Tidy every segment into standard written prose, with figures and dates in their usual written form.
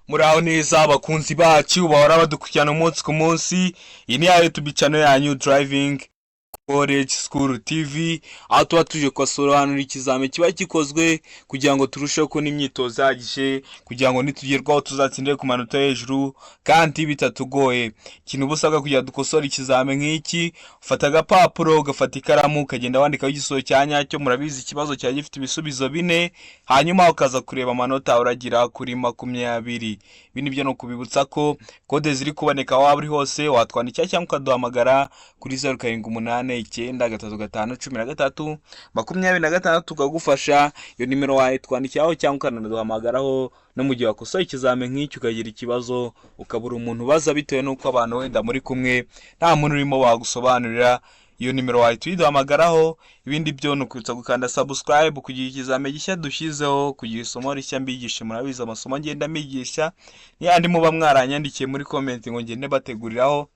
Muraho neza, abakunzi bacu bahora badukurikirana umunsi ku munsi. Iyi ni ya YouTube channel yanyu, Driving College School TV, aho tuba tuje kubasobanurira ikizami kiba gikozwe kugira ngo turusheho kubona imyitozo ihagije, kugira ngo nitugerwaho tuzatsindire ku manota hejuru kandi bitatugoye. Ikintu uba usabwa kugira dukosore ikizami nk'iki: ufata agapapuro, ugafata ikaramu, ukagenda wandikaho igisubizo cya nyacyo. Murabizi, ikibazo cyari gifite ibisubizo bine, hanyuma ukaza kureba amanota uragira kuri 20. Ibi nibyo ni ukubibutsa ko kode ziri kuboneka. Aho waba uri hose watwandikira cyangwa ukaduhamagara kuri 0789351326, tukagufasha. Iyo nimero wayitwandikiraho cyangwa ukanaduhamagaraho, no mu gihe wakosoye ikizami nk'iki ukagira ikibazo, ukabura umuntu ubaza bitewe n'uko abantu wenda muri kumwe nta muntu urimo wagusobanurira, iyo nimero wahita uyiduhamagaraho. Ibindi byo ni ukwibutsa gukanda subscribe kugira ikizami gishya dushyizeho, kugira isomo rishya mbigishe. Murabizi, amasomo ngenda mbigisha n'ayandi muba mwaranyandikiye muri comment ngo ngende bateguriraho,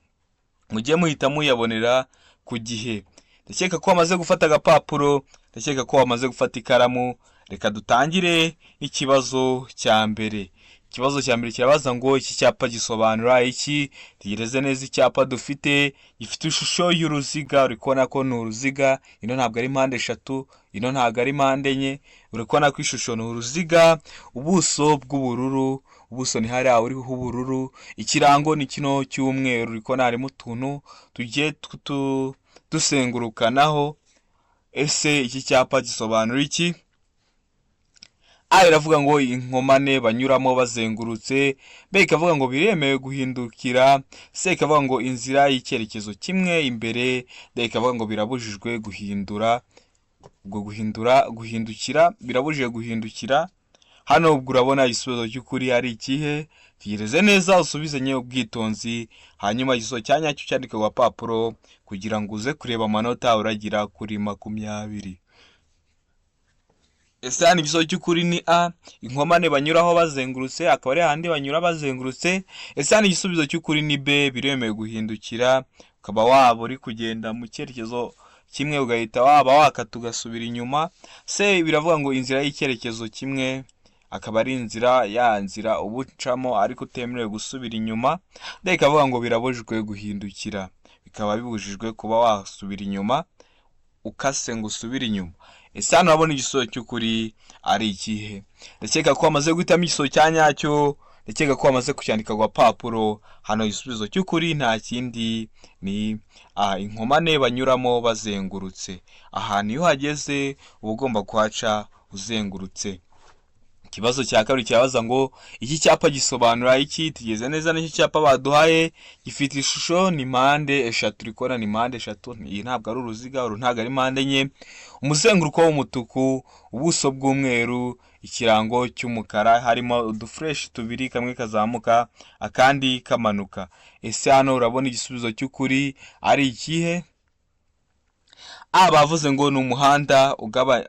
mujye muhita muyabonera ku gihe. Ndakeka ko wamaze gufata agapapuro, ndakeka ko wamaze gufata ikaramu. Reka dutangire n'ikibazo cya mbere. Ikibazo cya mbere kirabaza ngo: "Iki cyapa gisobanura iki?" Tegereze neza icyapa dufite gifite ishusho y'uruziga. Uri kubona ko ni uruziga, ino ntabwo ari mpande eshatu, ino ntabwo ari mpande enye. Uri kubona ko ishusho ni uruziga, ubuso bw'ubururu, ubuso ni hariya uriho ubururu, ikirango ni kino cy'umweru. Uri kubona harimo utuntu tugiye dusengurukanaho. Ese iki cyapa gisobanura iki? A iravuga ngo inkomane banyuramo bazengurutse, B ikavuga ngo biremewe guhindukira, C ikavuga ngo inzira y'icyerekezo kimwe imbere, D ikavuga ngo birabujijwe guhindura. Ubwo guhindura, guhindukira, birabujijwe guhindukira. Hano ubwo urabona igisubizo cy'ukuri ari ikihe? Tegereze neza, usubizanye ubwitonzi, hanyuma igisubizo cya nyacyo cyandike ku gapapuro kugira ngo uze kureba amanota uragira kuri 20. Ese hano igisubizo cy'ukuri ni A, inkomane banyuraho bazengurutse, akaba ari hahandi banyura bazengurutse? Ese hano igisubizo cy'ukuri ni B, biremewe guhindukira, ukaba waba uri kugenda mu cyerekezo kimwe ugahita waba wakata ugasubira inyuma? C biravuga ngo inzira y'icyerekezo kimwe, akaba ari inzira ya nzira uba ucamo ariko utemerewe gusubira inyuma. D ikavuga ngo birabujijwe guhindukira, bikaba bibujijwe kuba wasubira inyuma, ukase ngo usubire inyuma. Ese hano urabona igisubizo cy'ukuri ari ikihe? Ndakeka ko wamaze guhitamo igisubizo cya nyacyo, ndakeka ko wamaze kucyandika ku gapapuro. Hano igisubizo cy'ukuri nta kindi, ni A, inkomane banyuramo bazengurutse. Ahantu iyo uhageze uba ugomba kuhaca uzengurutse. Ikibazo cya kabiri kirabaza ngo: "Iki cyapa gisobanura iki?" Tugeze neza n'icyo cyapa baduhaye gifite ishusho ni mpande eshatu. Uri kubona ni mpande eshatu, iyi ntabwo ari uruziga, uru ntabwo ari mpande enye. Umuzenguruko w'umutuku, ubuso bw'umweru, ikirango cy'umukara, harimo udufureshi tubiri, kamwe kazamuka akandi kamanuka. Ese hano urabona igisubizo cy'ukuri ari ikihe? A bavuze ngo ni umuhanda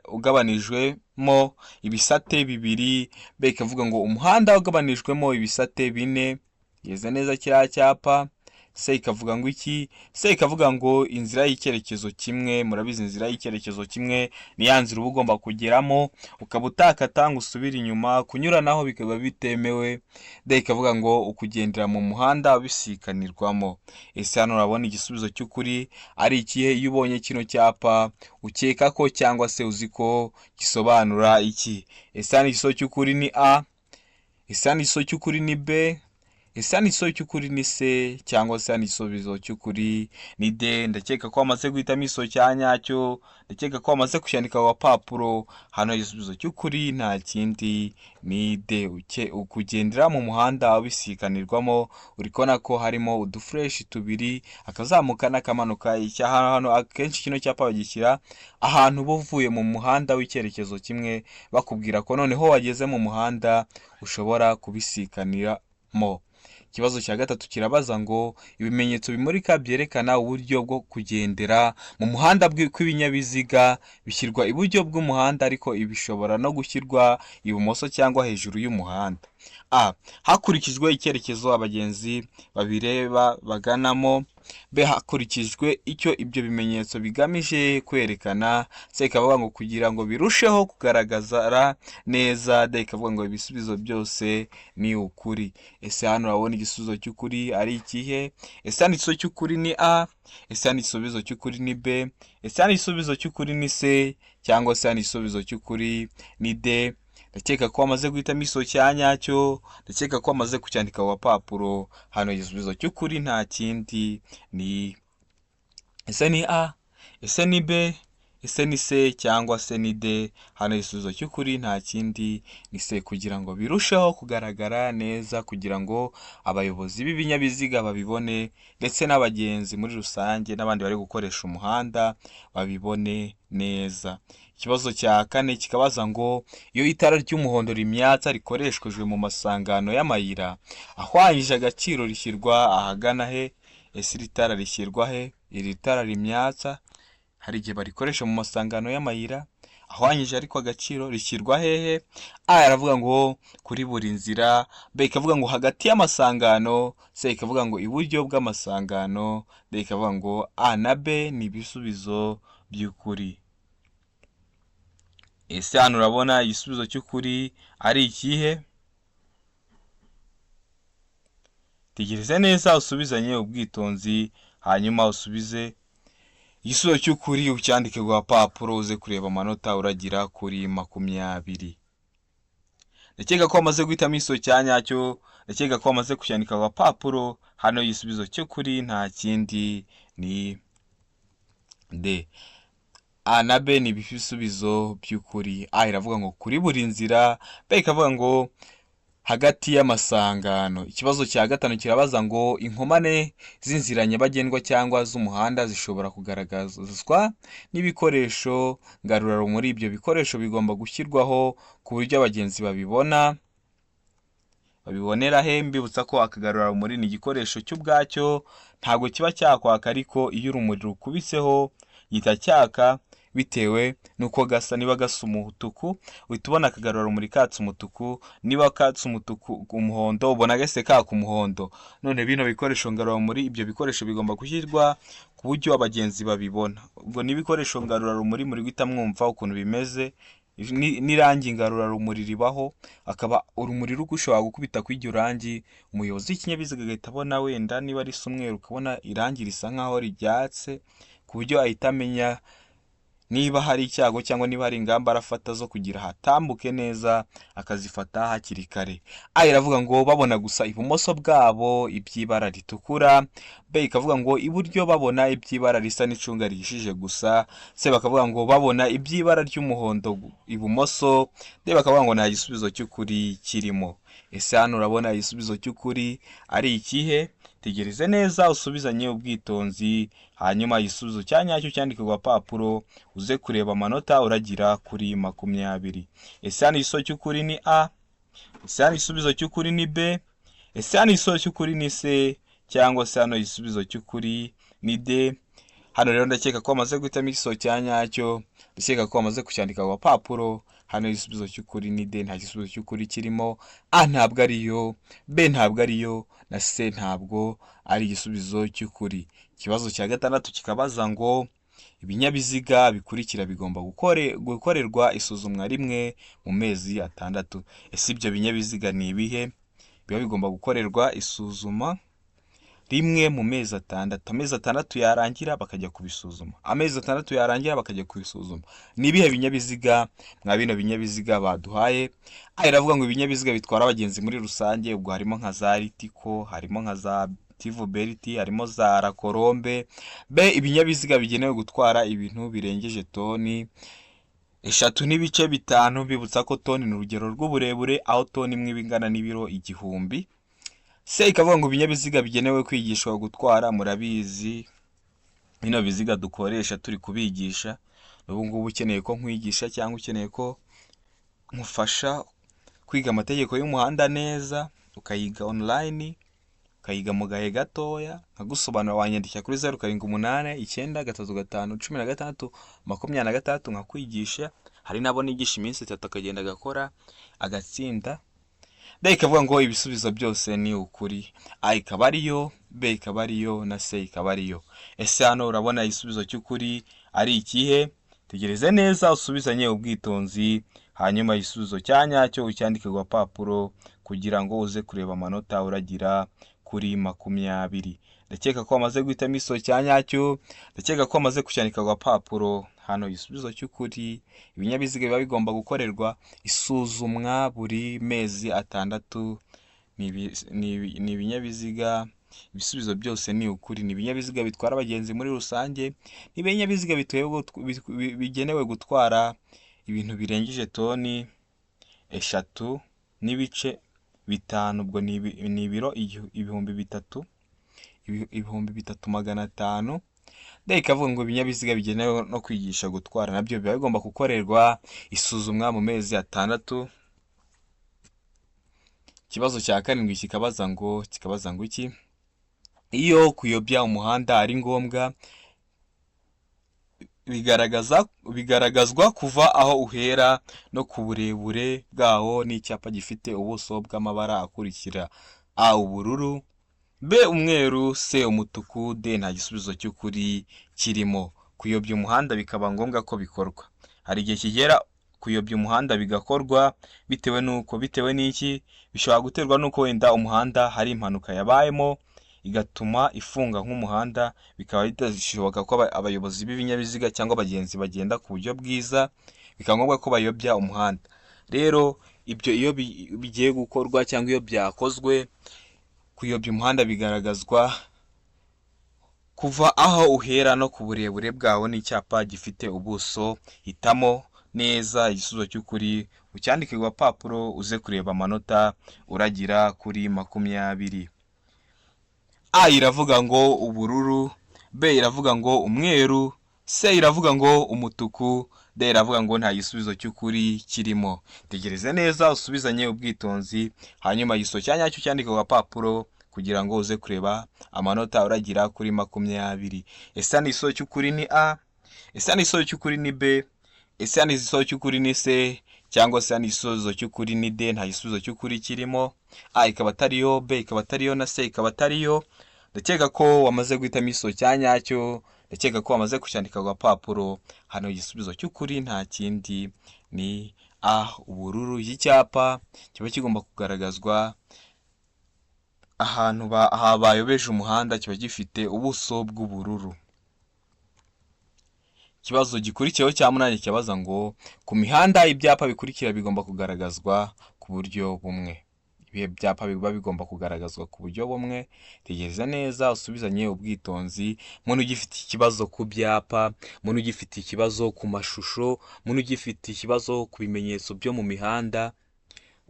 ugabanijwemo ibisate bibiri, B ikavuga ngo umuhanda ugabanijwemo ibisate bine. Geze neza kiriya cyapa. C ikavuga ngo iki? C ikavuga ngo inzira y'icyerekezo kimwe. Murabizi, inzira y'icyerekezo kimwe ni ya nzira uba ugomba kugeramo ukaba utakata ngo usubire inyuma, kunyuranaho bikaba bitemewe. D ikavuga ngo ukugendera mu muhanda ubisikanirwamo. Ese hano urabona igisubizo cy'ukuri ari ikihe? Iyo ubonye kino cyapa ukeka ko cyangwa se uzi ko gisobanura iki? Ese hano igisubizo cy'ukuri ni A? Ese hano igisubizo cy'ukuri ni B? Ese hano igisubizo cy'ukuri ni C? Cyangwa se hano igisubizo cy'ukuri ni D? Ndakeka ko wamaze guhitamo igisubizo cya nyacyo, ndakeka ko wamaze kucyandika ku gapapuro. Hano igisubizo cy'ukuri nta kindi, ni D, ukugendera mu muhanda ubisikanirwamo. Uri kubona ko harimo udufureshi tubiri, akazamuka n'akamanuka. Hano akenshi kino cyapa bagishyira ahantu uba uvuye mu muhanda w'icyerekezo kimwe, bakubwira ko noneho wageze mu muhanda ushobora kubisikaniramo. Ikibazo cya gatatu kirabaza ngo ibimenyetso bimurika byerekana uburyo bwo kugendera mu muhanda kw'ibinyabiziga bishyirwa iburyo bw'umuhanda, ariko bishobora no gushyirwa ibumoso cyangwa hejuru y'umuhanda. A. Hakurikijwe icyerekezo abagenzi babireba baganamo. B. Hakurikijwe icyo ibyo bimenyetso bigamije kwerekana. C. Ikavuga ngo kugira ngo birusheho kugaragara neza. D. Ikavuga ngo ibisubizo byose ni ukuri. Ese hano urabona igisubizo cy'ukuri ari ikihe? Ese hano igisubizo cy'ukuri ni A? Ese hano igisubizo cy'ukuri ni B? Ese hano igisubizo cy'ukuri ni C? Cyangwa se hano igisubizo cy'ukuri ni D? Ndakeka ko wamaze guhitamo igisubizo cya nyacyo, ndakeka ko wamaze kucyandika ku gapapuro. Hano igisubizo cy'ukuri nta kindi ni ese ni A, ese ni B, ese ni C cyangwa se ni D? Hano igisubizo cy'ukuri nta kindi ni C, kugira ngo birusheho kugaragara neza, kugira ngo abayobozi b'ibinyabiziga babibone, ndetse n'abagenzi muri rusange n'abandi bari gukoresha umuhanda babibone neza. Ikibazo cya kane kikabaza ngo iyo itara ry'umuhondo rimyatsa rikoreshejwe mu masangano y'amayira ahwanyije agaciro rishyirwa ahagana he? Ese iri tara rishyirwa he? Iri tara rimyatsa hari igihe barikoresha mu masangano y'amayira ahwanyije ariko agaciro, rishyirwa hehe? A aravuga ngo kuri buri nzira, B ikavuga ngo hagati y'amasangano, C ikavuga ngo iburyo bw'amasangano, D ikavuga ngo A na B ni ibisubizo by'ukuri. Ese hano urabona igisubizo cy'ukuri ari ikihe? Tegereze neza usubizanye ubwitonzi, hanyuma usubize igisubizo cy'ukuri ucyandike ku gapapuro, uze kureba amanota uragira kuri 20. Ndakeka ko wamaze guhitamo igisubizo cya nyacyo, ndakeka ko wamaze kucyandika ku gapapuro. Hano igisubizo cy'ukuri nta kindi ni D. A na B ni ibisubizo by'ukuri. A iravuga ngo kuri buri nzira, B ikavuga ngo hagati y'amasangano. Ikibazo cya gatanu kirabaza ngo inkomane z'inzira nyabagendwa cyangwa z'umuhanda zishobora kugaragazwa n'ibikoresho ngarurarumuri. Ibyo bikoresho bigomba gushyirwaho ku buryo abagenzi babibona. Babibonera he? Mbibutsa ko akagarurarumuri ni igikoresho cy'ubwacyo, ntabwo kiba cyakwaka, ariko iyo urumuri rukubiseho gihita cyaka bitewe n'uko gasa. Niba gasa umutuku uhita ubona akagarurarumuri katse umutuku, niba katse umutuku umuhondo ubona gahise kaka umuhondo. None bino bikoresho ngarurarumuri, ibyo bikoresho bigomba gushyirwa ku buryo abagenzi babibona. Ubwo ni ibikoresho ngarurarumuri muri guhita mwumva ukuntu bimeze. N'irangi ngarurarumuri ribaho, akaba urumuri rushobora gukubita kuri iryo rangi, umuyobozi w'ikinyabiziga agahita abona wenda niba risa umweru, ukabona irangi risa nkaho ryatse, ku buryo ahita amenya niba hari icyago cyangwa niba hari ingamba arafata zo kugira hatambuke neza, akazifata hakiri kare. A iravuga ngo babona gusa ibumoso bwabo iby'ibara ritukura, B ikavuga ngo iburyo babona iby'ibara risa n'icunga rihishije gusa, C bakavuga ngo babona iby'ibara ry'umuhondo ibumoso, D bakavuga ngo nta gisubizo cy'ukuri kirimo. Ese hano urabona igisubizo cy'ukuri ari ikihe? Tegereze neza usubizanye ubwitonzi, hanyuma igisubizo cya nyacyo cyandike ku gapapuro, uze kureba amanota uragira kuri 20. Ese hano igisubizo cy'ukuri ni A? Ese hano igisubizo cy'ukuri ni B? Ese hano igisubizo cy'ukuri ni C? Cyangwa se hano igisubizo cy'ukuri ni D? Hano rero ndakeka ko wamaze guhitamo igisubizo cya nyacyo, ndakeka ko wamaze kucyandika ku gapapuro. Hano igisubizo cy'ukuri ni D, nta gisubizo cy'ukuri kirimo. A ntabwo ariyo, B ntabwo ariyo, na C ntabwo ari igisubizo cy'ukuri. Ikibazo cya gatandatu kikabaza ngo ibinyabiziga bikurikira bigomba gukorerwa isuzumwa rimwe mu mezi 6. Ese ibyo binyabiziga ni ibihe biba bigomba gukorerwa isuzuma rimwe mu mezi 6? Amezi 6 yarangira bakajya kubisuzuma, amezi 6 yarangira bakajya kubisuzuma. Ni ibihe binyabiziga mwa bino binyabiziga baduhaye? A iravuga ngo ibinyabiziga bitwara abagenzi muri rusange, ubwo harimo nka za Ritco, harimo nka za Tivu Beriti, harimo za Rakorombe. B ibinyabiziga bigenewe gutwara ibintu birengeje toni 3.5. Bibutsa ko toni ni urugero rw'uburebure, aho toni imwe iba ingana n'ibiro 1000. C ikavuga ngo ibinyabiziga bigenewe kwigishwa gutwara, murabizi bino biziga dukoresha turi kubigisha. N'ubu ngubu ukeneye ko nkwigisha cyangwa ukeneye ko nkufasha kwiga amategeko y'umuhanda neza, ukayiga online, ukayiga mu gahe gatoya, nkagusobanurira, wanyandikira kuri 078 935 16 26 nkakwigisha. Hari n'abo nigisha iminsi 3 akagenda agakora agatsinda. D ikavuga ngo ibisubizo byose ni ukuri, A ikaba ariyo, B ikaba ariyo na C ikaba ariyo. Ese hano urabona igisubizo cy'ukuri ari ikihe? Tegereze neza usubizanye ubwitonzi, hanyuma igisubizo cya nyacyo ucyandike ku gapapuro kugira ngo uze kureba amanota uragira kuri 20. Ndakeka ko wamaze guhitamo igisubizo cya nyacyo, ndakeka ko wamaze kucyandika ku gapapuro. Hano igisubizo cy'ukuri, ibinyabiziga biba bigomba gukorerwa isuzumwa buri mezi 6, ni ibinyabiziga, ibisubizo byose ni ukuri, ni ibinyabiziga bitwara abagenzi muri rusange, ni ibinyabiziga bigenewe gutwara ibintu birengeje toni 3.5, ubwo ni ibiro 3000, 3500. D ikavuga ngo ibinyabiziga bigenewe no kwigisha gutwara nabyo biba bigomba gukorerwa isuzumwa mu mezi 6. Ikibazo cya 7 kikabaza ngo iki? Iyo kuyobya umuhanda ari ngombwa bigaragazwa kuva aho uhera no ku burebure bwawo n'icyapa gifite ubuso bw'amabara akurikira: A ubururu, B umweru, C umutuku, D nta gisubizo cy'ukuri kirimo. Kuyobya umuhanda bikaba ngombwa ko bikorwa. Hari igihe kigera kuyobya umuhanda bigakorwa bitewe n'uko, bitewe n'iki? Bishobora guterwa n'uko wenda umuhanda hari impanuka yabayemo igatuma ifunga nk'umuhanda, bikaba bidashoboka ko abayobozi b'ibinyabiziga cyangwa abagenzi bagenda ku buryo bwiza, bikaba ngombwa ko bayobya umuhanda. Rero ibyo iyo bigiye gukorwa cyangwa iyo byakozwe, kuyobya umuhanda bigaragazwa kuva aho uhera no ku burebure bwawo n'icyapa gifite ubuso. Hitamo neza igisubizo cy'ukuri, ucyandike ku gapapuro uze kureba amanota uragira kuri 20. A iravuga ngo ubururu, B iravuga ngo umweru, C iravuga ngo umutuku, D iravuga ngo nta gisubizo cy'ukuri kirimo. Tegereze neza usubizanye ubwitonzi, hanyuma igisubizo cya nyacyo cyandike ku gapapuro kugira ngo uze kureba amanota uragira kuri 20. Ese hano igisubizo cy'ukuri ni A? Ese hano igisubizo cy'ukuri ni B? Ese hano igisubizo cy'ukuri ni C? Cyangwa se hano igisubizo cy'ukuri ni D, nta gisubizo cy'ukuri kirimo? A ikaba atariyo, B ikaba atariyo na C ikaba atariyo. Ndakeka ko wamaze guhitamo igisubizo cya nyacyo, ndakeka ko wamaze kucyandika ku gapapuro. Hano igisubizo cy'ukuri nta kindi ni A ubururu. Iki cyapa kiba kigomba kugaragazwa ahantu bayobeje umuhanda, kiba gifite ubuso bw'ubururu. Ikibazo gikurikiyeho cya 8 kibaza ngo ku mihanda ibyapa bikurikira bigomba kugaragazwa ku buryo bumwe. Ibihe byapa biba bigomba kugaragazwa ku buryo bumwe? Tegereza neza usubizanye ubwitonzi. Muntu ugifite ikibazo ku byapa, muntu ugifite ikibazo ku mashusho, muntu ugifite ikibazo ku bimenyetso byo mu mihanda,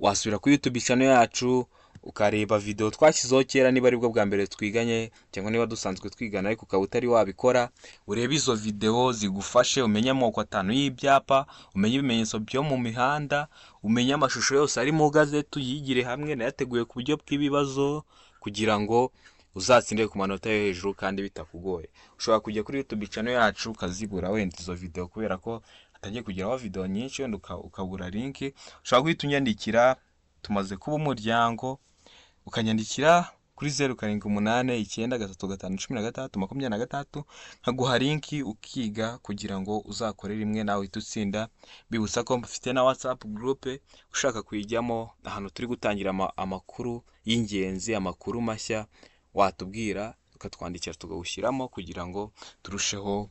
wasubira kuri YouTube channel yacu ukareba video twashyizeho kera, niba aribwo bwa mbere twiganye cyangwa niba dusanzwe twigana ariko ukaba utari wabikora, urebe izo video zigufashe umenye amoko 5 y'ibyapa, umenye ibimenyetso byo mu mihanda, umenye amashusho yose ari mu gazeti, uyigire hamwe. Nayateguye ku buryo bw'ibibazo kugira ngo uzatsinde ku manota yo hejuru kandi bitakugoye. Ushobora kujya kuri YouTube channel yacu ukazibura wenda izo video, kubera ko hatangiye kugeraho video nyinshi, wenda ukabura link. Ushobora guhita unyandikira, tumaze kuba umuryango, ukanyandikira kuri 078 935 16 26, nkaguha link ukiga kugira ngo uzakore rimwe nawe uhite utsinda. Bibutsa ko mfite na WhatsApp group, ushaka kuyijyamo, ahantu turi gutangira amakuru y'ingenzi, amakuru mashya, watubwira ukatwandikira tukawushyiramo kugira ngo turusheho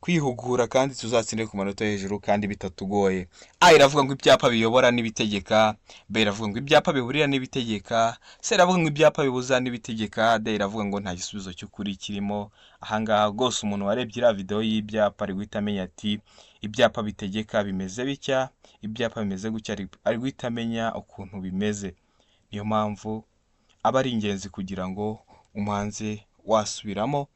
kwihugura kandi tuzatsinde ku manota yo hejuru kandi bitatugoye. A iravuga ngo ibyapa biyobora n'ibitegeka, B iravuga ngo ibyapa biburira n'ibitegeka, C iravuga ngo ibyapa bibuza n'ibitegeka, D iravuga ngo nta gisubizo cy'ukuri kirimo. Ahangaha rwose umuntu warebye iriya video y'ibyapa ari guhita amenya ati ibyapa bitegeka bimeze bitya, ibyapa bimeze gutya, ari guhita amenya ukuntu bimeze. Niyo mpamvu aba ari ingenzi kugira ngo umuhanzi wasubiramo.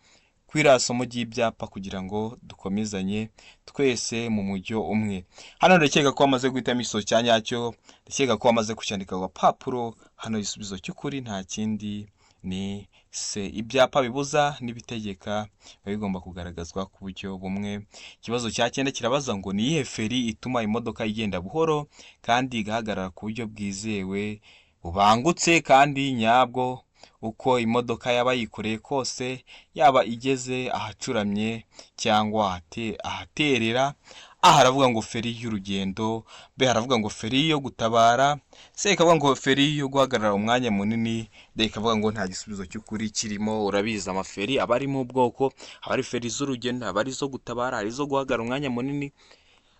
Kuri iriya somo ry'ibyapa kugira ngo dukomezanye twese mu mujyo umwe. Hano ndakeka ko wamaze guhitamo igisubizo cya nyacyo, ndakeka ko wamaze kucyandika ku gapapuro. Hano igisubizo cy'ukuri nta kindi ni C. Ibyapa bibuza n'ibitegeka biba bigomba kugaragazwa ku buryo bumwe. Ikibazo cya cyenda kirabaza ngo: ni iyihe feri ituma imodoka igenda buhoro kandi igahagarara ku buryo bwizewe, bubangutse kandi nyabwo, uko imodoka yaba yikoreye kose, yaba igeze ahacuramye cyangwa ahaterera? A haravuga ngo feri y'urugendo, B haravuga ngo feri yo gutabara, C ikavuga ngo feri yo guhagarara umwanya munini, D ikavuga ngo nta gisubizo cy'ukuri kirimo. Urabizi, amaferi aba arimo ubwoko, haba ari feri z'urugendo, haba ari izo gutabara, hari izo guhagarara umwanya munini.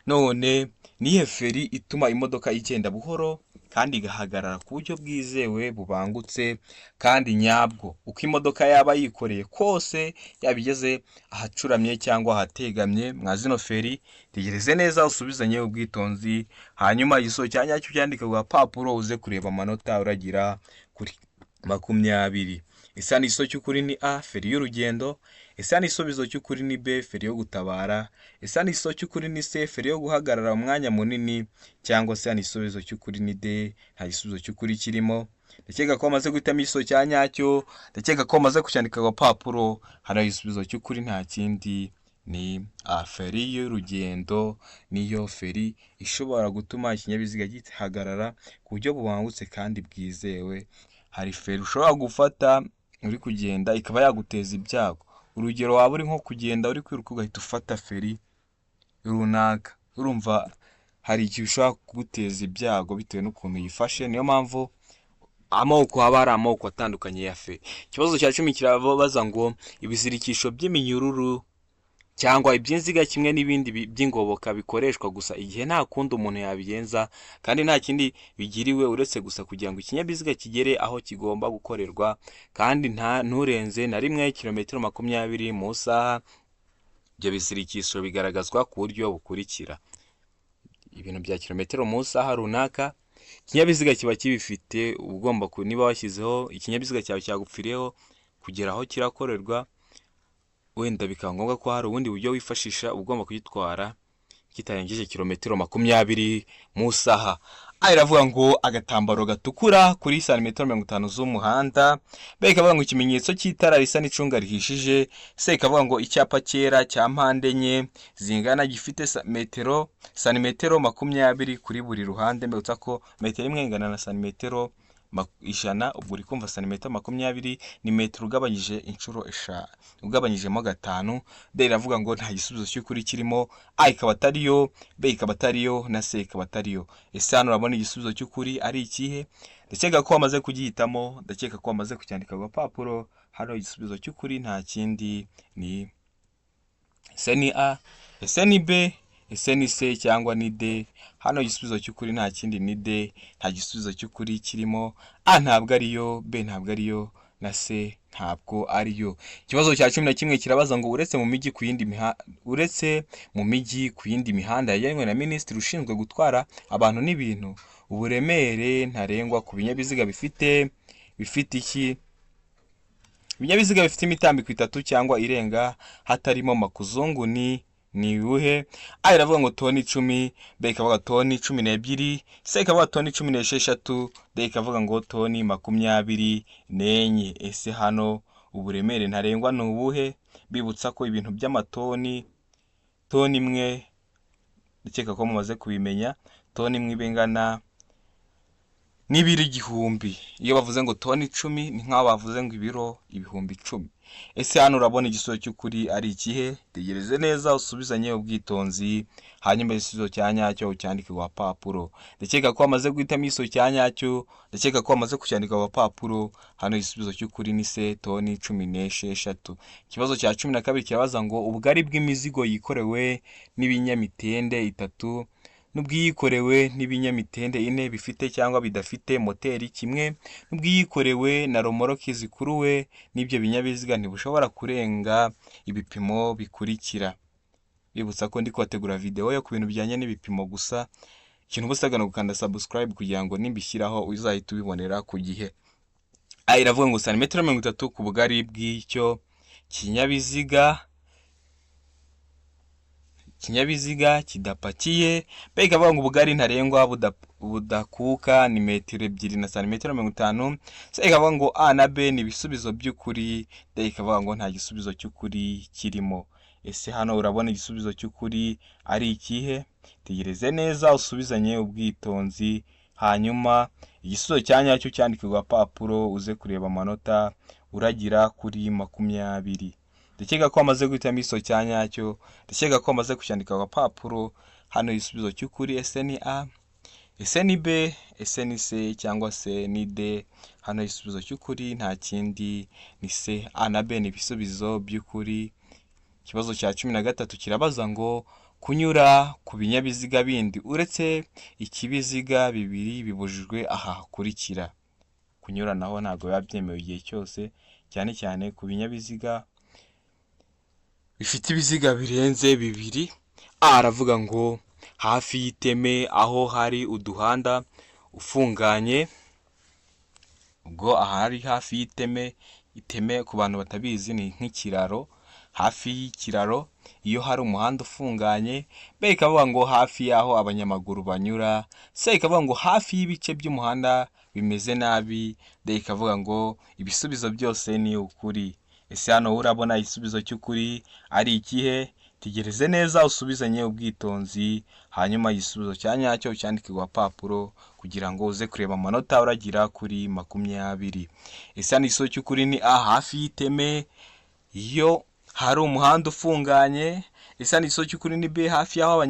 None ni iyihe feri ituma imodoka igenda buhoro kandi igahagarara ku buryo bwizewe, bubangutse kandi nyabwo, uko imodoka yaba yikoreye kose, yaba igeze ahacuramye cyangwa ahategamye? Mwa zino feri, tegereze neza, usubizanye ubwitonzi, hanyuma igisubizo cya nyacyo cyandike ku gapapuro, uze kureba amanota uragira kuri 20. Ese hano igisubizo cy'ukuri ni A, feri y'urugendo? Ese hano igisubizo cy'ukuri ni B, feri yo gutabara? Ese hano igisubizo cy'ukuri ni C, feri yo guhagarara umwanya munini? Cyangwa se hano igisubizo cy'ukuri ni D, nta gisubizo cy'ukuri kirimo? Ndakeka ko wamaze guhitamo igisubizo cya nyacyo, ndakeka ko wamaze kucyandika ku gapapuro. Hano igisubizo cy'ukuri nta kindi ni A, feri y'urugendo. Niyo feri ishobora gutuma ikinyabiziga gihagarara ku buryo bubangutse kandi bwizewe. Hari feri ushobora gufata uri kugenda ikaba yaguteza ibyago. Urugero, waba uri nko kugenda uri kwiruka ugahita ufata feri runaka, urumva hari igihe ushobora kuguteza ibyago bitewe n'ukuntu yifashe. Niyo mpamvu amoko haba hari amoko atandukanye ya feri. Ikibazo cya 10 kirabaza ngo: ibizirikisho by'iminyururu cyangwa iby'inziga kimwe n'ibindi by'ingoboka bikoreshwa gusa igihe nta kundi umuntu yabigenza kandi nta kindi bigiriwe uretse gusa kugira ngo ikinyabiziga kigere aho kigomba gukorerwa, kandi nta nturenze na rimwe kilometero 20 mu isaha. Ibyo bizirikisho bigaragazwa ku buryo bukurikira: ibintu bya kilometero mu isaha runaka ikinyabiziga kiba kibifite, ugomba niba washyizeho ikinyabiziga cyawe cyagupfiriyeho kugera aho kirakorerwa, wenda bikaba ngombwa ko hari ubundi buryo wifashisha, uba ugomba kugitwara kitarengeje kilometero 20 mu isaha. A iravuga ngo agatambaro gatukura kuri santimetero 50 z'umuhanda, B ikavuga ngo ikimenyetso cy'itara risa n'icunga rihishije, C ikavuga ngo icyapa cyera cya mpande enye zingana gifite metero santimetero 20 kuri buri ruhande. Mbibutsa ko metero imwe ingana na santimetero 100, ubwo uri kumva santimetero 20 ni metero ugabanyije inshuro 5, ugabanyijemo gatanu. D iravuga ngo nta gisubizo cy'ukuri kirimo. A ikaba atariyo, B ikaba atariyo, na C ikaba atariyo. Ese hano urabona igisubizo cy'ukuri ari ikihe? Ndakeka ko wamaze kugihitamo, ndakeka ko wamaze kucyandika ku gapapuro. Hano igisubizo cy'ukuri nta kindi ni: ese ni A, ese ni B, ese ni C cyangwa ni D? Hano igisubizo cy'ukuri nta kindi ni D, nta gisubizo cy'ukuri kirimo. A ntabwo ariyo, B ntabwo ariyo, na C ntabwo ariyo. Ikibazo cya 11 kirabaza ngo: uretse mu mijyi, ku yindi mihanda yagenwe na minisitiri ushinzwe gutwara abantu n'ibintu, uburemere ntarengwa ku binyabiziga bifite iki? Ibinyabiziga bifite imitambiko itatu cyangwa irenga hatarimo makuzungu ni uwuhe? A iravuga ngo toni 10, B ikavuga toni 12, C ikavuga toni 16, D ikavuga ngo toni 24. Ese hano uburemere ntarengwa ni ubuhe? Bibutsa ko ibintu by'amatoni, toni imwe, ndakeka ko mumaze kubimenya, toni imwe iba ingana n'ibiro 1000. Iyo bavuze ngo toni 10 ni nk'aho bavuze ngo ibiro 10,000. Ese hano urabona igisubizo cy'ukuri ari ikihe? Tegereze neza, usubizanye ubwitonzi, hanyuma igisubizo cya nyacyo ucyandike ku gapapuro. Ndakeka ko wamaze guhitamo igisubizo cya nyacyo, ndakeka ko wamaze kucyandika ku gapapuro. Hano igisubizo cy'ukuri ni C, toni 16. Ikibazo cya 12 kirabaza ngo: ubugari bw'imizigo yikorewe n'ibinyamitende itatu n'ubwiyikorewe n'ibinyamitende ine bifite cyangwa bidafite moteri kimwe n'ubwiyikorewe na romoroki zikuruwe n'ibyo binyabiziga ntibushobora kurenga ibipimo bikurikira. Bibutsa ko ndi kubategura video yo ku bintu bijyanye n'ibipimo gusa. Ikintu uba usabwa ni ugukanda subscribe kugira ngo nimbishyiraho uzahite ubibonera ku gihe. A iravuga ngo santimetero 30 ku bugari bw'icyo ikinyabiziga kidapakiye. B ikavuga ngo ubugari ntarengwa budakuka ni metero 2 na santimetero 50. C ikavuga ngo A na B ni ibisubizo by'ukuri. D ikavuga ngo nta gisubizo cy'ukuri kirimo. Ese hano urabona igisubizo cy'ukuri ari ikihe? Tegereze neza usubizanye ubwitonzi, hanyuma igisubizo cya nyacyo cyandike ku gapapuro, uze kureba amanota uragira kuri 20. Ndakeka ko wamaze guhitamo igisubizo cya nyacyo, ndakeka ko wamaze kucyandika ku gapapuro. Hano igisubizo cy'ukuri ese ni A, ese ni B, ese ni C cyangwa se ni D? Hano igisubizo cy'ukuri nta kindi ni C. A na B ni ibisubizo by'ukuri. Ikibazo cya 13 kirabaza ngo kunyura ku binyabiziga bindi uretse ikibiziga bibiri bibujijwe aha hakurikira. Kunyuranaho ntabwo biba byemewe igihe cyose, cyane cyane ku binyabiziga bifite ibiziga birenze bibiri. A aravuga ngo hafi y'iteme aho hari uduhanda ufunganye, ubwo ahari hafi y'iteme, iteme ku bantu batabizi ni nk'ikiraro, hafi y'ikiraro iyo hari umuhanda ufunganye. B ikavuga ngo hafi y'aho abanyamaguru banyura. C ikavuga ngo hafi y'ibice by'umuhanda bimeze nabi. D ikavuga ngo ibisubizo byose ni ukuri. Ese hano urabona igisubizo cy'ukuri ari ikihe? Tegereze neza usubizanye ubwitonzi, hanyuma igisubizo cya nyacyo ucyandike ku gapapuro kugira ngo uze kureba amanota uragira kuri 20. Ese hano igisubizo cy'ukuri ni A, hafi y'iteme iyo hari umuhanda ufunganye? Ese hano igisubizo cy'ukuri ni B, hafi y'aho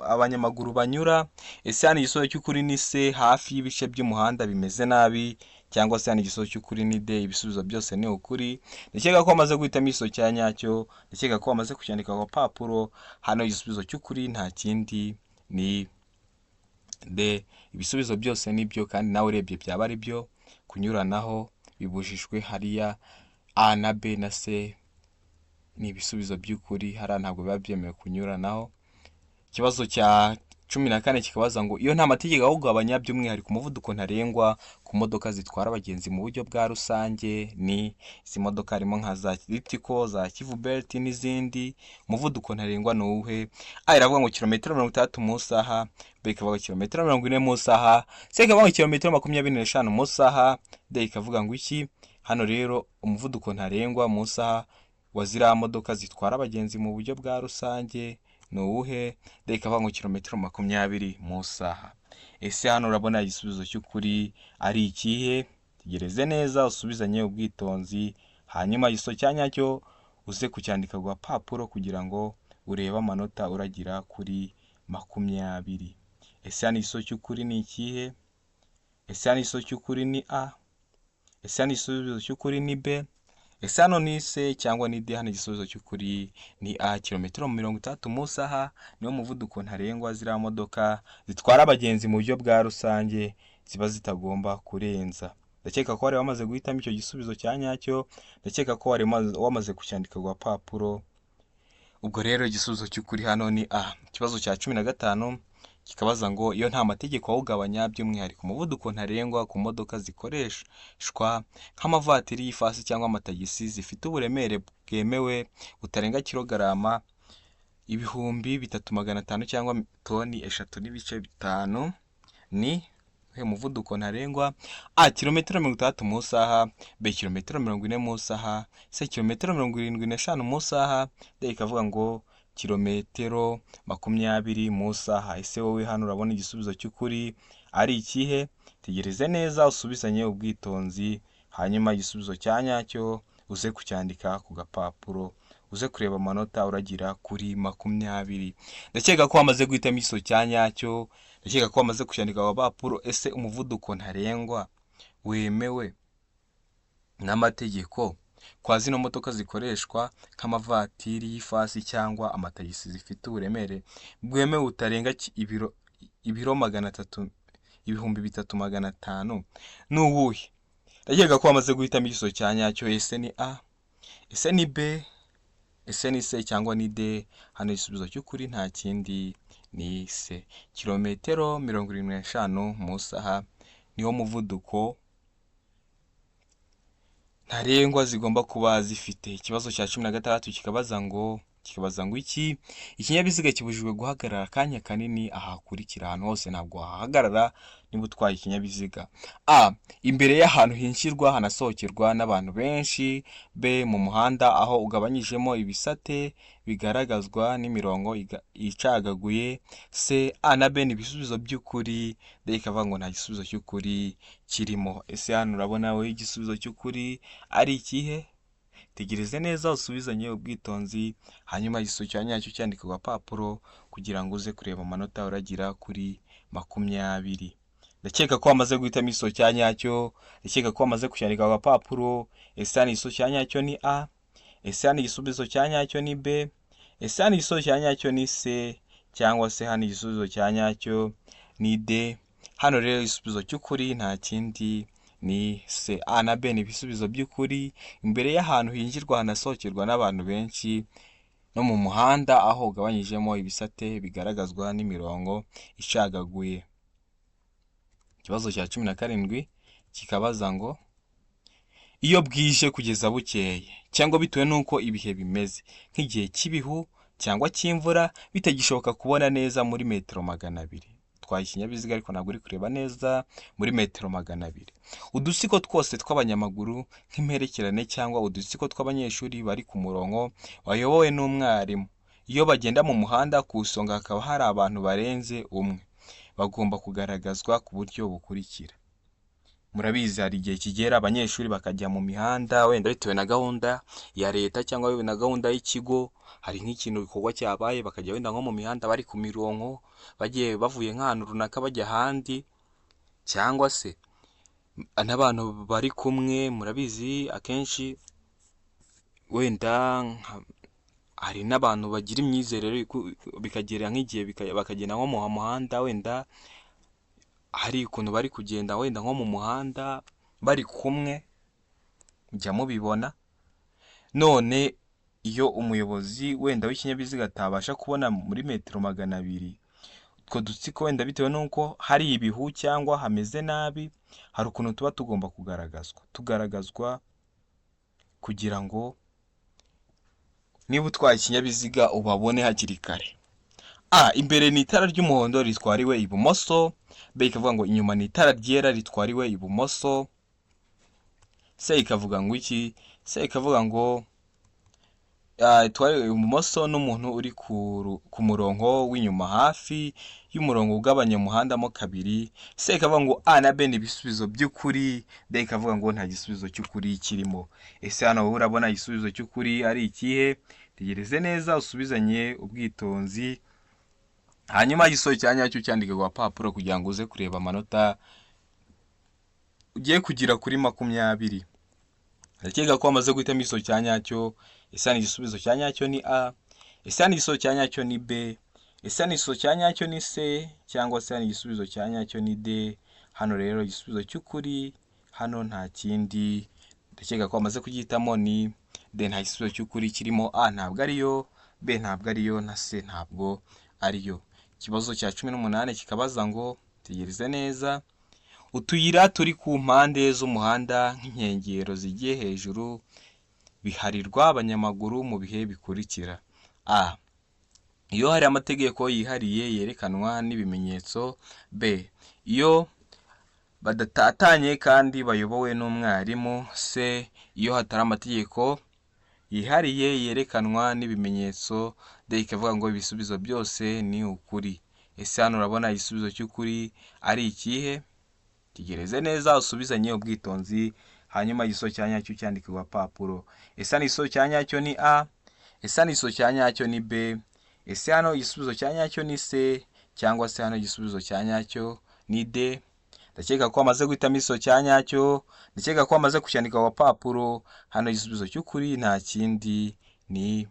abanyamaguru banyura? Ese hano igisubizo cy'ukuri ni C, hafi y'ibice by'umuhanda bimeze nabi? Cyangwa se hano igisubizo cy'ukuri ni D, ibisubizo byose ni ukuri? Ndakeka ko wamaze guhitamo igisubizo cya nyacyo, ndakeka ko wamaze kucyandika ku gapapuro. Hano igisubizo cy'ukuri nta kindi ni D, ibisubizo byose ni byo, kandi nawe urebye byaba ari byo. Kunyuranaho bibujijwe hariya, A na B na C ni ibisubizo by'ukuri, hariya ntabwo biba byemewe kunyuranaho. Ikibazo cya 14 kikabaza ngo iyo nta mategeko awugabanya by'umwihariko umuvuduko ntarengwa ku modoka zitwara abagenzi mu buryo bwa rusange ni izi modoka harimo nka za Ritco, za Kivu Belt n'izindi, umuvuduko ntarengwa ni uwuhe? A iravuga ngo kilometero 60 mu isaha, B ikavuga kilometero 40 mu isaha, C ikavuga ngo kilometero 25 mu isaha, D ikavuga ngo iki? Hano rero umuvuduko ntarengwa mu isaha wa ziriya modoka zitwara abagenzi mu buryo bwa rusange ni uwuhe? D ikavuga ngo kilometero 20 mu isaha. Ese hano urabona igisubizo cy'ukuri ari ikihe? Tegereze neza usubizanye ubwitonzi, hanyuma igisubizo cya nyacyo uze kucyandika ku gapapuro kugira ngo urebe amanota uragira kuri 20. Ese hano igisubizo cy'ukuri ni ikihe? Ese hano igisubizo cy'ukuri ni A? Ese hano igisubizo cy'ukuri ni B? Ese hano ni C cyangwa ni D? Hano igisubizo cy'ukuri ni A, kilometero 60 mu isaha niwo muvuduko ntarengwa ziriya modoka zitwara abagenzi mu buryo bwa rusange ziba zitagomba kurenza. Ndakeka ko wari wamaze guhitamo icyo gisubizo cya nyacyo, ndakeka ko wari wamaze kucyandika ku gapapuro. Ubwo rero igisubizo cy'ukuri hano ni A. Ikibazo cya 15 kikabaza ngo iyo nta mategeko awugabanya by'umwihariko umuvuduko ntarengwa ku modoka zikoreshwa nk'amavatiri y'ifasi cyangwa amatagisi zifite uburemere bwemewe butarenga kilogarama 3500 cyangwa toni 3.5 ni uwuhe muvuduko ntarengwa? A kilometero 60 mu isaha, B kilometero 40 mu isaha, C kilometero 75 mu isaha, D ikavuga ngo kilometero 20 mu isaha. Ese wowe hano urabona igisubizo cy'ukuri ari ikihe? Tegereze neza usubizanye ubwitonzi, hanyuma igisubizo cya nyacyo uze kucyandika ku gapapuro, uze kureba amanota uragira kuri 20. Ndakeka ko wamaze guhitamo igisubizo cya nyacyo, ndakeka ko wamaze kucyandika ku gapapuro. Ese umuvuduko ntarengwa wemewe n'amategeko kwa zino modoka zikoreshwa nk'amavatiri y'ifasi cyangwa amatagisi zifite uburemere bwemewe butarenga ibiro 300 3500 ni uwuhe? Ndakeka ko wamaze guhitamo igisubizo cya nyacyo. Ese ni A, ese ni B, ese ni C cyangwa ni D? Hano igisubizo cy'ukuri nta kindi ni C. Kilometero 75 mu isaha niwo muvuduko ntarengwa zigomba kuba zifite. Ikibazo cya 16 kikabaza ngo iki? Ikinyabiziga kibujijwe guhagarara akanya kanini aha hakurikira. Ahantu hose ntabwo wahagarara niba utwaye ikinyabiziga. A, imbere y'ahantu hinjirwa hanasohokerwa n'abantu benshi. B, mu muhanda aho ugabanyijemo ibisate bigaragazwa n'imirongo icagaguye. C, A na B ni ibisubizo by'ukuri. D ikavuga ngo nta gisubizo cy'ukuri kirimo. Ese hano urabona wowe igisubizo cy'ukuri ari ikihe? Tegereze neza usubizanye ubwitonzi, hanyuma igisubizo cya nyacyo cyandike ku gapapuro kugira ngo uze kureba amanota uragira kuri 20. Ndakeka ko wamaze guhitamo igisubizo cya nyacyo, ndakeka ko wamaze kucyandika ku gapapuro. Ese hano igisubizo cya nyacyo ni A? Ese hano igisubizo cya nyacyo ni B? Ese hano igisubizo cya nyacyo ni C? Cyangwa se hano igisubizo cya nyacyo ni D? Hano rero igisubizo cy'ukuri nta kindi ni C. A na B ni ibisubizo by'ukuri. Imbere y'ahantu hinjirwa hanasohokerwa n'abantu benshi, no mu muhanda aho ugabanyijemo ibisate bigaragazwa n'imirongo icagaguye. Ikibazo cya 17 kikabaza ngo: iyo bwije kugeza bukeye cyangwa bitewe n'uko ibihe bimeze, nk'igihe cy'ibihu cyangwa cy'imvura, bitagishoboka kubona neza muri metero 200. Utwaye ikinyabiziga ariko ntabwo uri kureba neza muri metero 200. Udutsiko twose tw'abanyamaguru nk'imperekerane cyangwa udutsiko tw'abanyeshuri bari ku murongo bayobowe n'umwarimu, iyo bagenda mu muhanda ku isonga hakaba hari abantu barenze umwe, bagomba kugaragazwa ku buryo bukurikira. Murabizi, hari igihe kigera abanyeshuri bakajya mu mihanda, wenda bitewe na gahunda ya leta cyangwa bitewe na gahunda y'ikigo, hari nk'ikintu gikorwa cyabaye, bakajya wenda nko mu mihanda bari ku mirongo, bagiye bavuye nk'ahantu runaka bajya ahandi, cyangwa se n'abantu bari kumwe. Murabizi, akenshi wenda hari n'abantu bagira imyizerere, bikagera nk'igihe bakagenda nko mu muhanda, wenda hari ukuntu bari kugenda wenda nko mu muhanda bari kumwe, mujya mubibona. None iyo umuyobozi wenda w'ikinyabiziga atabasha kubona muri metero 200 utwo dutsiko, wenda bitewe n'uko hari ibihu cyangwa hameze nabi, hari ukuntu tuba tugomba kugaragazwa, tugaragazwa kugira ngo niba utwaye ikinyabiziga ubabone hakiri kare. A, imbere ni itara ry'umuhondo ritwariwe ibumoso. B ikavuga ngo inyuma ni itara ryera ritwariwe ibumoso. C ikavuga ngo iki? C ikavuga ngo itwariwe ibumoso n'umuntu uri ku murongo w'inyuma hafi y'umurongo ugabanya umuhanda mo kabiri. C ikavuga ngo A na B ni ibisubizo by'ukuri. D ikavuga ngo nta gisubizo cy'ukuri kirimo. Ese hano wowe urabona igisubizo cy'ukuri ari ikihe? Tegereze neza usubizanye ubwitonzi, hanyuma igisubizo cya nyacyo cyandike ku gapapuro kugira ngo uze kureba amanota ugiye kugira kuri 20. Ndakeka ko wamaze guhitamo igisubizo cya nyacyo. Ese hano igisubizo cya nyacyo ni A? Ese hano igisubizo cya nyacyo ni B? Ese hano igisubizo cya nyacyo ni C? Cyangwa se hano igisubizo cya nyacyo ni D? Hano rero igisubizo cy'ukuri hano nta kindi, ndakeka ko wamaze kugihitamo, ni D. Nta gisubizo cy'ukuri kirimo. A ntabwo ariyo, B ntabwo ariyo, na C ntabwo ariyo. Ikibazo cya 18 kikabaza ngo, tegereze neza: utuyira turi ku mpande z'umuhanda nk'inkengero zigiye hejuru biharirwa abanyamaguru mu bihe bikurikira: A, iyo hari amategeko yihariye yerekanwa n'ibimenyetso. B, iyo badatatanye kandi bayobowe n'umwarimu. C, iyo hatari amategeko yihariye yerekanwa n'ibimenyetso. D ikavuga ngo ibisubizo byose ni ukuri. Ese hano urabona igisubizo cy'ukuri ari ikihe? Tegereze neza usubizanye ubwitonzi, hanyuma igisubizo cya nyacyo cyandike ku gapapuro. Ese hano igisubizo cya nyacyo ni A? Ese hano igisubizo cya nyacyo ni B? Ese hano igisubizo cya nyacyo ni C? Cyangwa se hano igisubizo cya nyacyo ni D? Ndakeka ko wamaze guhitamo igisubizo cya nyacyo, ndakeka ko wamaze kucyandika ku gapapuro. Hano igisubizo cy'ukuri nta kindi ni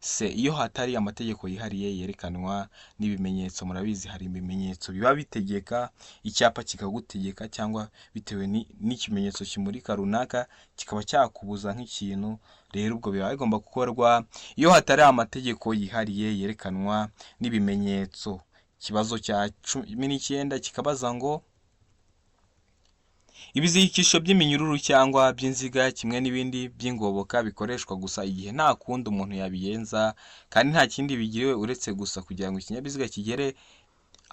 C, iyo hatari amategeko yihariye yerekanwa n'ibimenyetso. Murabizi, hari ibimenyetso biba bitegeka, icyapa kikagutegeka cyangwa bitewe n'ikimenyetso kimurika runaka kikaba cyakubuza nk'ikintu. Rero ubwo biba bigomba gukorwa iyo hatari amategeko yihariye yerekanwa n'ibimenyetso. Ikibazo cya 19 kikabaza ngo: Ibizirikisho by'iminyururu cyangwa by'inziga kimwe n'ibindi by'ingoboka bikoreshwa gusa igihe nta kundi umuntu yabigenza kandi nta kindi bigiriwe uretse gusa kugira ngo ikinyabiziga kigere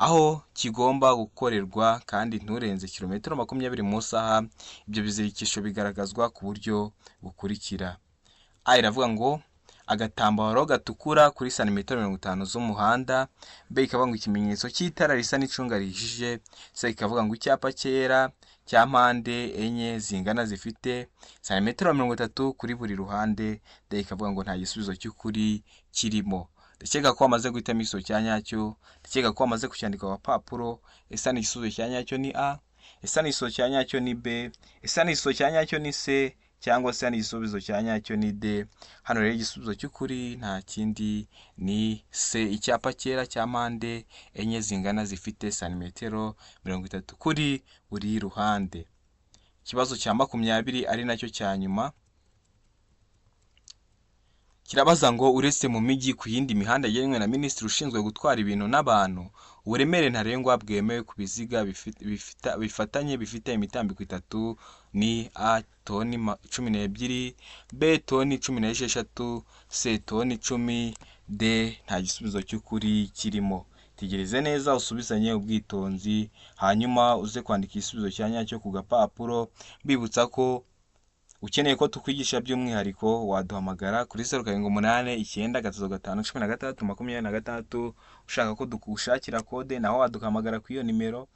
aho kigomba gukorerwa kandi nturenze kilometero 20 mu isaha. Ibyo bizirikisho bigaragazwa ku buryo bukurikira: A iravuga ngo agatambaro gatukura kuri santimetero 50 z'umuhanda, B ikavuga ngo ikimenyetso cy'itara risa n'icunga rihishije, C ikavuga ngo icyapa cyera cya mpande enye zingana zifite santimetero 30 kuri buri ruhande, D ikavuga ngo nta gisubizo cy'ukuri kirimo. Ndakeka ko wamaze guhitamo igisubizo cya nyacyo, ndakeka ko wamaze kucyandika ku gapapuro. Ese ni igisubizo cya nyacyo ni A? Ese ni igisubizo cya nyacyo ni B? Ese ni igisubizo cya nyacyo ni C? Cyangwa se ni igisubizo cya nyacyo ni D? Hano rero igisubizo cy'ukuri nta kindi ni C, icyapa cyera cya mpande enye zingana zifite santimetero 30 kuri buri ruhande. Ikibazo cya 20 ari nacyo cya nyuma kirabaza ngo uretse mu mijyi, ku yindi mihanda yagenwe na minisitiri ushinzwe gutwara ibintu n'abantu, uburemere ntarengwa bwemewe ku biziga bifatanye bifite imitambiko itatu ni A toni 12, B toni 16, C toni 10, D nta gisubizo cy'ukuri kirimo. Tegereze neza usubizanye ubwitonzi, hanyuma uze kwandika igisubizo cya nyacyo ku gapapuro. Mbibutsa ko ukeneye ko tukwigisha by'umwihariko waduhamagara kuri 0789351626. Ushaka ko dukushakira kode naho waduhamagara kuri iyo nimero.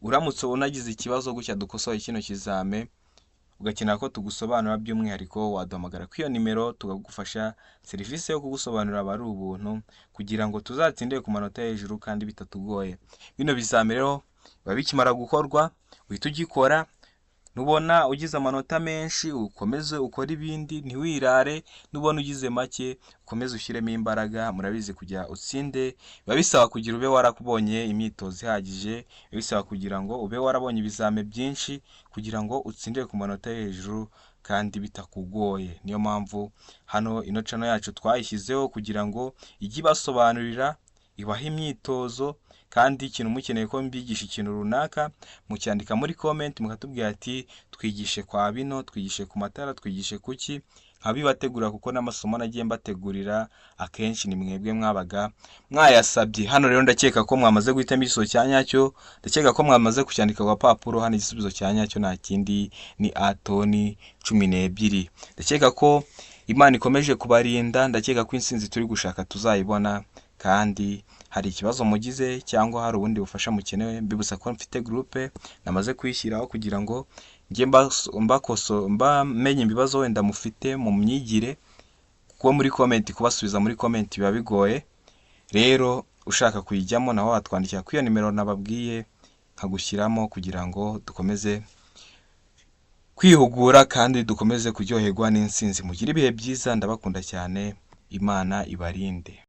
Uramutse unagize ikibazo gutya dukosoye kino kizame, ugakenera ko tugusobanura by'umwihariko, waduhamagara kuri iyo nimero tukagufasha. Serivisi yo kugusobanurira aba ari ubuntu kugira ngo tuzatsinde ku manota hejuru kandi bitatugoye. Bino bizame rero biba bikimara gukorwa uhita ugikora. Nubona ugize amanota menshi ukomeze ukore ibindi, ntiwirare. Nubona ugize make ukomeze ushyiremo imbaraga. Murabizi, kugira utsinde biba bisaba kugira ube warakubonye imyitozo ihagije, biba bisaba kugira ngo ube warabonye ibizame byinshi kugira ngo utsindire ku manota yo hejuru kandi bitakugoye. Niyo mpamvu hano ino channel yacu twayishyizeho kugira ngo ijye ibasobanurira, ibahe imyitozo. Kandi ikintu mukeneye ko mbigisha ikintu runaka, mucyandika muri comment mukatubwira ati twigishe kwa bino, twigishe ku matara, twigishe kuki, nkabibategurira, kuko n'amasomo nagiye mbategurira akenshi ni mwebwe mwabaga mwayasabye. Hano rero ndakeka ko mwamaze guhitamo igisubizo cya nyacyo, ndakeka ko mwamaze kucyandika ku gapapuro. Hano igisubizo cya nyacyo nta kindi ni A toni 12. Ndakeka ko Imana ikomeje kubarinda, ndakeka ko intsinzi turi gushaka tuzayibona. Kandi hari ikibazo mugize cyangwa hari ubundi bufasha mukenewe, mbibutsa ko mfite groupe namaze kuyishyiraho kugira ngo njye mbamenye ibibazo wenda mufite mu myigire, kuko muri comment kubasubiza muri comment biba bigoye. Rero ushaka kuyijyamo naho watwandikira kuri iyo nimero nababwiye nkagushyiramo kugira ngo dukomeze kwihugura kandi dukomeze kuryoherwa n'intsinzi. Mugire ibihe byiza, ndabakunda cyane, Imana ibarinde.